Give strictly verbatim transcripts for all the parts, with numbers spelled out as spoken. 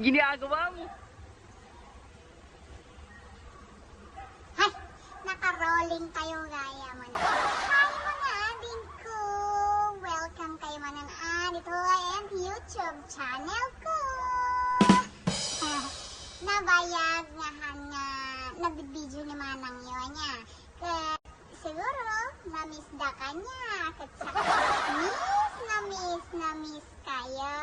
Ginagawa mo? Hay, nakarolling tayo gaya man. Hi, mga ading ko! Welcome kayo manen, ah, dito ang YouTube channel ko. Nabayag nga han nga nagbidbideo ni Manang Yonya. Ket siguro, na-miss da kanya. Ket sa-, miss, na-miss, na-miss kayo.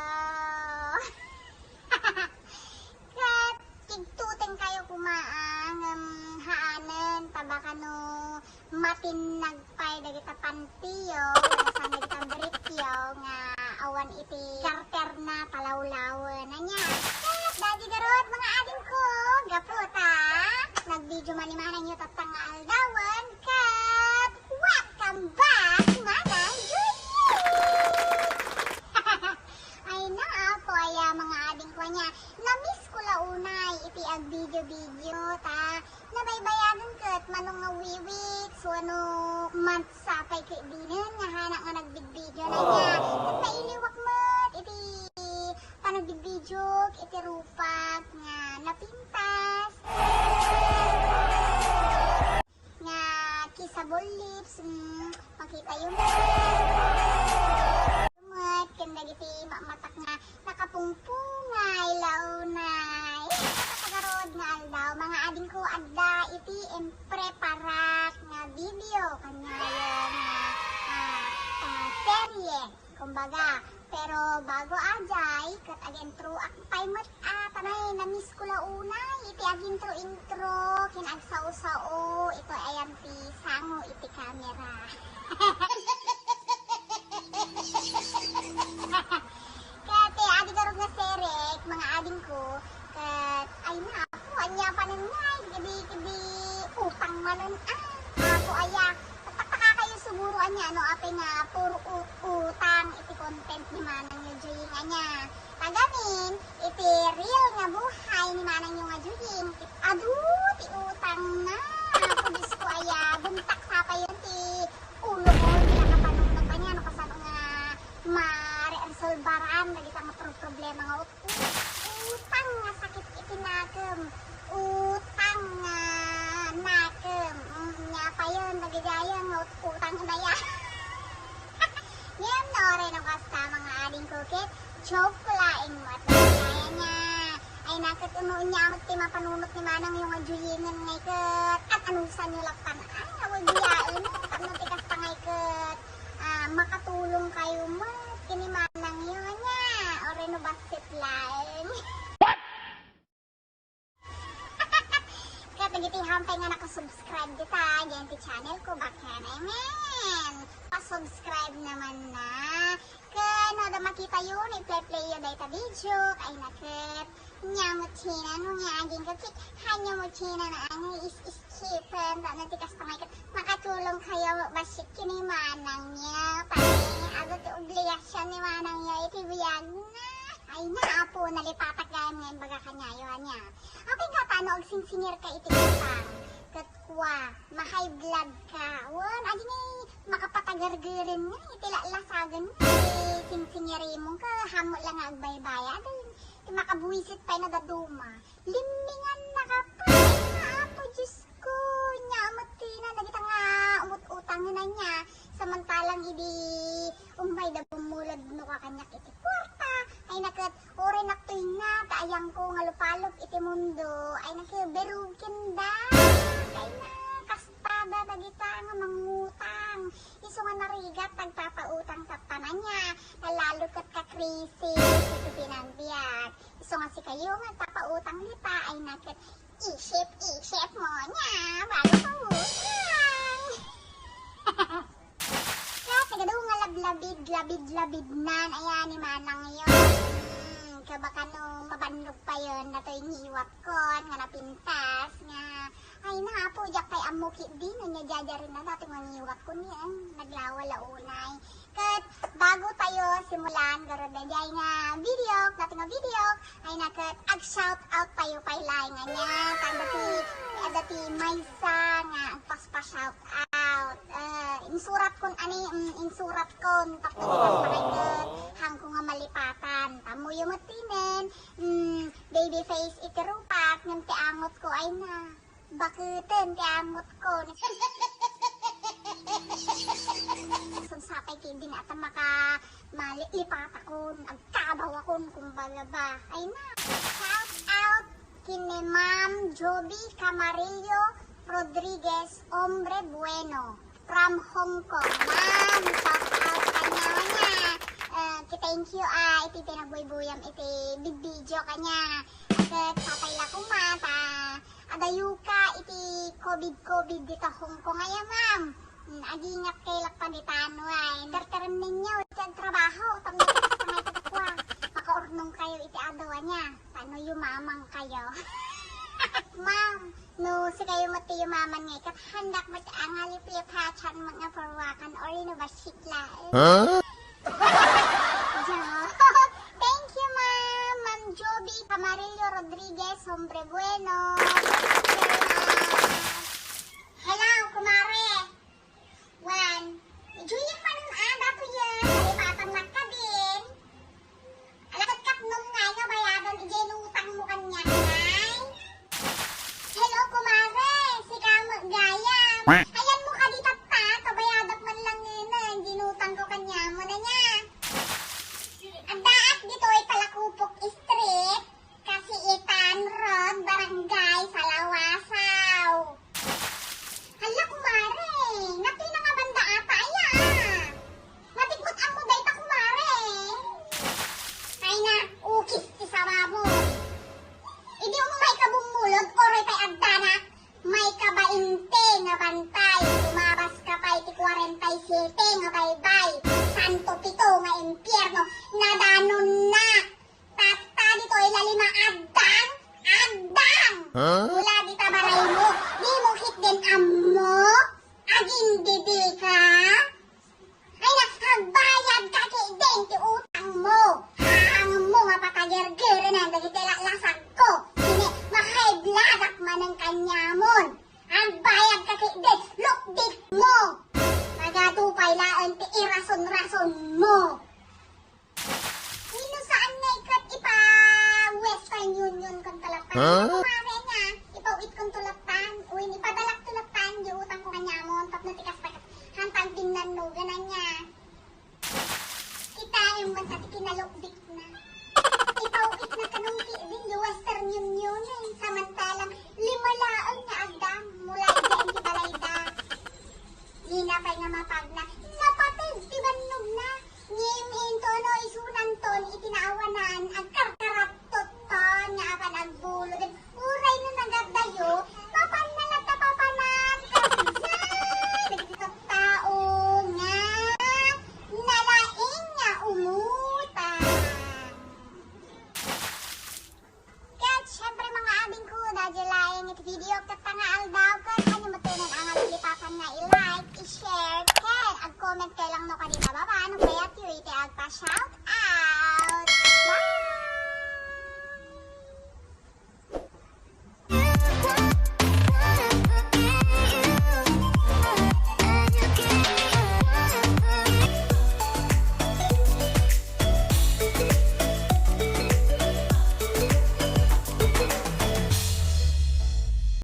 Ket igtuteng kayo koma, ah, ngem haanen, ta baka no matinnag pay dagita pantiyo, saan dagita briefyo nga awan iti garterna, talawlawen. Ania? Ket daydi garud, mga ading ko, gapu ta nagvideo man ni Manang Yonya tatta nga aldawen, ket welcome back, Manang Yonya! Ay na, apo aya, mga ading ko, ania. Na-miss ko la unay iti agvideo-video, ta nabaybayagen ket mano nga week wenno months pay ket dinen nga haanak nga nagbidbideo na nia. Ket nailiwak met iti panagbidbideo iti rupak nga napintas. Nga kissable lips, mm, makitayo met. Met, ken dagiti mamatak nga nakapungpungay la unay. Ket ita garud nga aldaw, mga ading ko, adda iti impreparak nga video, kaniayo nga, ah, ah, serye. Kumbaga, pero bago ajay, ket ag-introak pay met, ah, tanay, na-miss ko la unay iti ag-intro-intro ken agsao-sao ito ayan ti sango iti camera. Ket ti adi garud nga serek, mga ading ko, ket ay na, apo, ania panen nga, kadi, kadi utang manen, ah, apo, aya, Nagtaka kayo siguro, ania, no, apay nga puro u-, utang iti content ni manangyo Juying, ania. Tagamin, iti real nga buhay ni manangyo nga Juying, ket adu ti utangna. Apo Diosko, aya, buntak sa payen ti ulo mo, iti nakapanunot, ania, no, kasano nga mareresolbaran dagita nga pro-, problema nga ut-, utang nga sakit iti nakem. Utang nga nakem. Mm, nia payen, dagiti aya nga ut-, utang na ya. Ngem no, uray no kasta, mga ading ko, ket joke ko laeng met. Ania, ania. Ay na ket, no, ania met ti mapanunot ni manangyo nga Juyingen ngay ket, at anusanyo lappana. Ay, awagiaen, tapno ti kasta ngay ket, ah, makatulong kayo met ken ni manangyo, ania. Uray no bassit laeng. Ket dagiti hampay nga nakasubscribe dita, diyan ti channel ko, bakyan, amen. Pa-subscribe naman na. Ken no adda makitayo, no i-play-play yo dayta video, ay na ket, nia met sinan, no nia agingga ket, ania met sinan, ania, is-iskipen, tapno ti kasta ngay ket, makatulong kayo, bassit ken ni manangyo, pay, adu ti obligasion ni manangyo, iti biagna. Ay na, apo, nalipatak gayam nga imbaga kaniayo, ania. Apay nga ta no agsingsingir ka iti utang, ket kua, ma-high blood ka. Wen, adi ngay makapatagergeren nga iti lalasagen nga iti singsingirem nga haanmo la nga agbaybayad. Ti makabuisit pay no dadduma. Limmingan na ka pay nga, apo Diosko, nia met ti na dagita nga umut-utang nga nia. Samantalang idi umayda bumulod no kakaniak iti kuarta, ay na ket, uray nakto nga, ta ayangko nga lupalop iti mundo, ay na ket, beruken da. Ay na, kastada dagita nga mangutang. Isu nga narigat, agpapautang tatta na nia. Nalalo ket ka-crisis iti panagbiag. Isu nga sikayo nga agpapautang dita, ay na ket, isip-isip mo nia bago pautang. Ket sigado nga lablabid, labid-labidnan, ayan, ni manangyo. Hmm, kabaka no mabannog payen datoy ngiwatkon nga napintas nga, ay na, apo, diak pay ammo ketdi no nia diadiaren na datoy nga ngiwatkon, nia, eh, naglawa la unay. Ket bago tayo simulan, garud daydiay nga video, datoy nga video, ay na ket ag-shout out tayo pay laeng ania, ta adda ti, adda ti maysa nga agpaspa-shout out. Eh, insuratkon ani, mm, insuratkon, tapno di ka pangayget, haanko nga malipatan. Ammoyo met tinen, mm, baby face iti rupak, ngem ti angotko ay na. Baketen ti angotko. Sapay ketdin a ta maka malilipatakon, agkabawakon, kumbaga ba. Ay na. Shout out ken ni Ma'am Joby Camarillo Rodriguez, hombre bueno, from Hong Kong. Ma'am, shout out kaniayo. Eh, ki-, thank you, ah, iti panagbuybuyam iti bidbideo kaniak. Ket sapay la koma ta adayoka iti covid-covid dita Hong Kong aya, ma'am. Mm, agingatkay latta ditan, way. Terteremnenyo iti agtrabaho, tapno kasta nga iti dakua. Makaurnongkayo iti adu ania. Tano yumamangkayo. Ma'am, no sikayo met ti yumaman ngay ket, handak met a nga liplipatan met nga purwakan, or ino bassit laeng. Huh? Joke. Thank you, ma'am. Ma'am Joby Camarillo Rodriguez, hombre bueno. Thank you very much. Hello, kumare. Wen, idiay manen a, datoyen, nalipatan latta din. Ala, ket tapno ngay nga bayadan idiay inutangmo kaniak, nay? Hello, kumare, sika met gayam. Ayanmo kadi tatta, kabayadak man lang ngenen, idiay inutangko kaniamon ania. Addaak ditoy Talakupok Street, Kasiitan Road, Barangay Salawasaw. Hala, kumare, napina nga banda ata aya. Matik met ammo dayta, kumare. Ay na, ukis ti sababo. Idi ummayka bummulod, uray pay addanak, mayka bainte nga bantay, lumabaska pay ti kuarenta y siete nga baybay, santo pito nga impierno, nadanonna. Tatta ditoy la lima addang, addang! Huh? Wala dita baraymo, dimo ketdin ammo? Agindidika? Ay na, agbayadka ketdin ti utangmo. Haangemmo nga patagergerenen dagiti laklasagko. Ket makaibladak manen kaniamon. Agbayadka ketdin, lukdikmo. Nagadu pay laeng ti irason-rasonmo. Wenno saan nga ikat ipa-Western Union-konto latta? Huh? Kumare nga, ipaw-itkonto latta, wenno ipadalakto latta, di utangko kaniamon, tapno ti kasta, hantang dinan no, ganan nga. Kitaem man ta ti kinalukdikna. Ipaw-itna kano ketdin di Western Union, eh. Samantalang lima laeng nga addang, mula idiay ti balayda. Dina pay nga mapagna, napateg ti bannogna. Ngem intono isunanton iti naawanan, agkarkaraptotton nga apan agbuloden. Uray no nagaddayo, mapanna latta papanan. Ay, dagiti tattao nga nalaing nga umutang. Ket, syempre, mga adingko, daydiay laeng iti video ket ta nga aldaw, ket ania met tenen a nga nalipatan nga i-like, i-share, ket ag-comment kayo lang no kadi ta baba no kayatyo iti agpa-shout out.